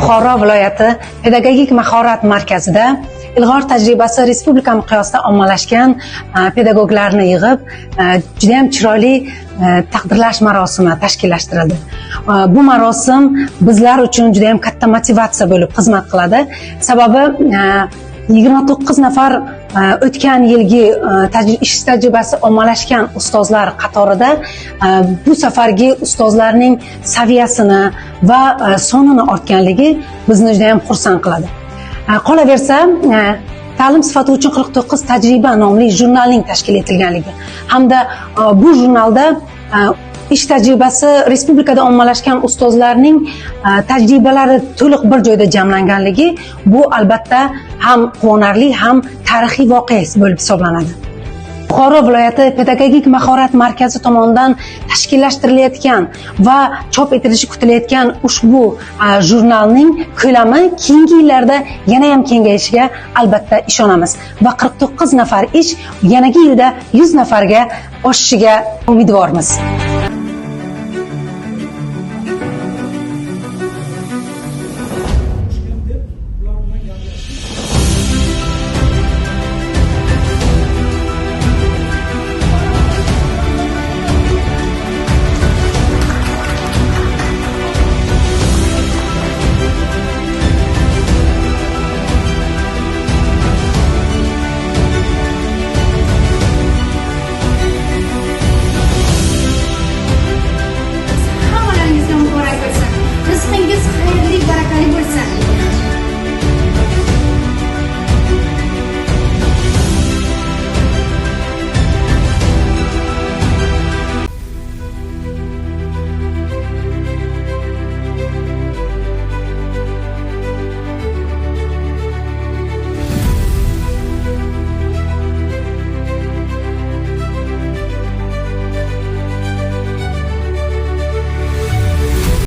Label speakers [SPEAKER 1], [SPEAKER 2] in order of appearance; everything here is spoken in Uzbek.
[SPEAKER 1] Buxoro viloyati pedagogik mahorat markazida ilg'or tajribasi respublika miqyosida ommalashgan pedagoglarni yig'ib, judayam chiroyli taqdirlash marosimi tashkillashtirildi. Bu marosim bizlar uchun judayam katta motivatsiya bo'lib xizmat qiladi. Sababi 29 nafar o'tgan yilgi ish tajribasi ommalashgan ustozlar qatorida bu safargi ustozlarning saviyasini va sonini ortganligi bizni juda ham xursand qiladi. Qolaversa, "Ta'lim sifati uchun 49 tajriba" nomli jurnalning tashkil etilganligi hamda bu jurnalda ish tajribasi respublikada ommalashgan ustozlarning tajribalari to'liq bir joyda jamlanganligi, bu albatta ham quvonarli, ham tarixiy voqea bo'lib hisoblanadi. Buxoro viloyati pedagogik mahorat markazi tomonidan tashkillashtirilayotgan va chop etilishi kutilayotgan ushbu jurnalning ko'lami keyingi yillarda yana ham kengayishiga albatta ishonamiz va 49 nafar ish yanagi yilda 100 nafarga oshishiga umidvormiz.